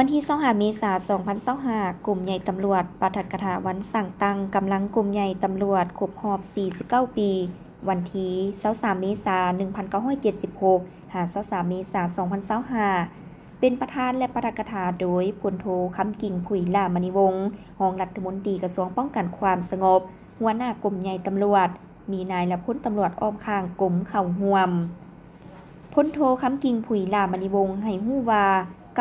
ວັນທີຊາວຫ້າ ເມສາ ສອງພັນຊາວຫ້າ ກົມໃຫຍ່ຕຳຫຼວດປາຖະກະຖາວັນສ້າງຕັ້ງກຳລັງກົມໃຫຍ່ຕຳຫຼວດຄົບຮອບ ສີ່ສິບເກົ້າ ປີ, ວັນທີຊາວສາມ ເມສາ ໜຶ່ງພັນເກົ້າຮ້ອຍເຈັດສິບຫົກ ຫາ ຊາວສາມ ເມສາ ສອງພັນຊາວຫ້າ ເປັນປະທານ ແລະ ປາຖະກະຖາໂດຍ ພົນໂທ ຄຳກິ່ງ ຜຸຍຫຼ້າມະນີວົງ ຮອງລັດຖະມົນຕີກະຊວງປ້ອງກັນຄວາມສະຫງົບ, ຫົວໜ້າກົມໃຫຍ່ຕຳຫຼວດ, ມີນາຍ ແລະ ພົນຕຳຫຼວດອ້ອມຂ້າງກົມເຂົ້າຮ່ວມ. ພົນໂທ ຄຳກິ່ງ ຜຸຍຫຼ້າມະນີວົງ ໃຫ້ຮູ້ວ່າ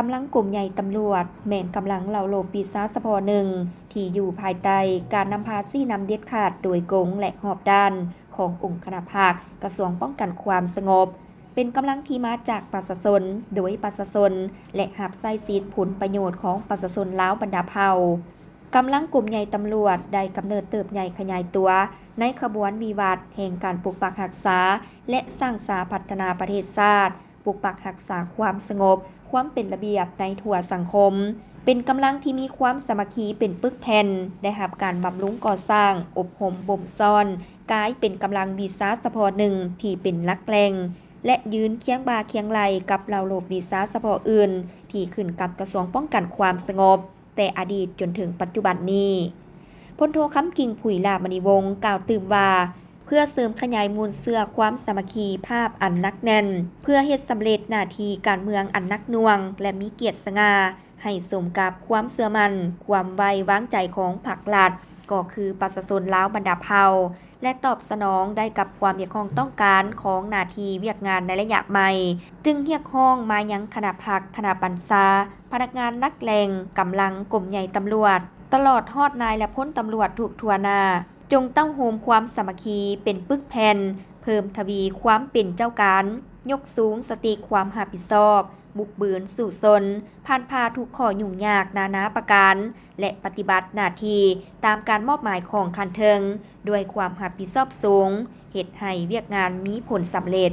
ກຳລັງກົມໃຫຍ່ຕຳຫຼວດ ແມ່ນກຳລັງເຫຼົ່າໂລບວິຊາສະເພາະໜຶ່ງ ທີ່ຢູ່ພາຍໃຕ້ການນຳພາຊີ້ນຳເດັດຂາດໂດຍກົງ ແລະ ຮອບດ້ານຂອງອົງຄະນະພັກ ກະຊວງປ້ອງກັນຄວາມສະຫງົບ, ເປັນກຳລັງທີ່ມາຈາກປະຊາຊົນ, ໂດຍປະຊາຊົນ ແລະ ຮັບໃຊ້ສິດຜົນປະໂຫຍດຂອງປະຊາຊົນລາວບັນດາເຜົ່າ. ກຳລັງກົມໃຫຍ່ຕຳຫຼວດໄດ້ກຳເນີດເຕີບໃຫຍ່ຂະຫຍາຍຕົວໃນຂະບວນວິວັດແຫ່ງການປົກປັກຮັກສາ ແລະ ສ້າງສາພັດທະນາປະເທດຊາດ, ປົກປັກຮັກສາຄວາມສະຫງົບ, ຄວາມເປັນລະບຽບໃນທົ່ວສັງຄົມ, ເປັນກຳລັງທີ່ມີຄວາມສາມັກຄີເປັນປຶກແຜ່ນ, ໄດ້ຮັບການບຳລຸງກໍ່ສ້າງ, ອົບຮົມບົ່ມຊ້ອນ, ກາຍເປັນກຳລັງວິຊາສະເພາະໜຶ່ງທີ່ເປັນຫຼັກແຫຼ່ງ ແລະ ຢືນຄຽງບ່າຄຽງໄຫຼ່ກັບເຫຼົ່າໂລບວິຊາສະເພາະອື່ນທີ່ຂຶ້ນກັບກະຊວງປ້ອງກັນຄວາມສະຫງົບ ແຕ່ອະດີດຈົນເຖິງປັດຈຸບັນນີ້. ພົນໂທ ຄຳກິ່ງ ຜຸຍຫຼ້າມະນີວົງ ກ່າວຕື່ມວ່າ ເພື່ອເສີມຂະຫຍາຍມູນເຊື້ອຄວາມສາມັກຄີພາບອັນໜັກແໜ້ນ, ເພື່ອເຮັດສຳເລັດໜ້າທີ່ການເມືອງອັນໜັກໜ່ວງ ແລະ ມີກຽດສະຫງ່າ ໃຫ້ສົມກັບຄວາມເຊື່ອໝັ້ນ, ຄວາມໄວ້ວາງໃຈຂອງພັກລັດ, ກໍຄືປະຊາຊົນລາວບັນດາເຜົ່າ ແລະ ຕອບສະໜອງໄດ້ກັບຄວາມຮຽກຮ້ອງຕ້ອງການຂອງໜ້າທີ່ວຽກງານໃນໄລຍະໃໝ່, ຈຶ່ງຮຽກຮ້ອງມາຍັງຄະນະພັກ, ຄະນະບັນຊາ, ພະນັກງານຫຼັກແຫຼ່ງ, ກຳລັງກົມໃຫຍ່ຕຳຫຼວດ, ຕະຫຼອດຮອດນາຍ ແລະ ພົນຕຳຫຼວດທຸກທົ່ວໜ້າ, ຈົ່ງເຕົ້າໂຮມຄວາມສາມັກຄີເປັນປຶກແຜ່ນ, ເພີ່ມທະວີຄວາມເປັນເຈົ້າການ, ຍົກສູງສະຕິຄວາມຮັບຜິດຊອບ, ບຸກບືນສູ້ຊົນ, ຜ່ານຜ່າທຸກຂໍ້ຫຍຸ້ງຍາກນານາປະການ ແລະ ປະຕິບັດໜ້າທີ່ຕາມການມອບໝາຍຂອງຂັ້ນເທິງ ດ້ວຍຄວາມຮັບຜິດຊອບສູງ, ເຮັດໃຫ້ວຽກງານມີຜົນສຳເລັດ.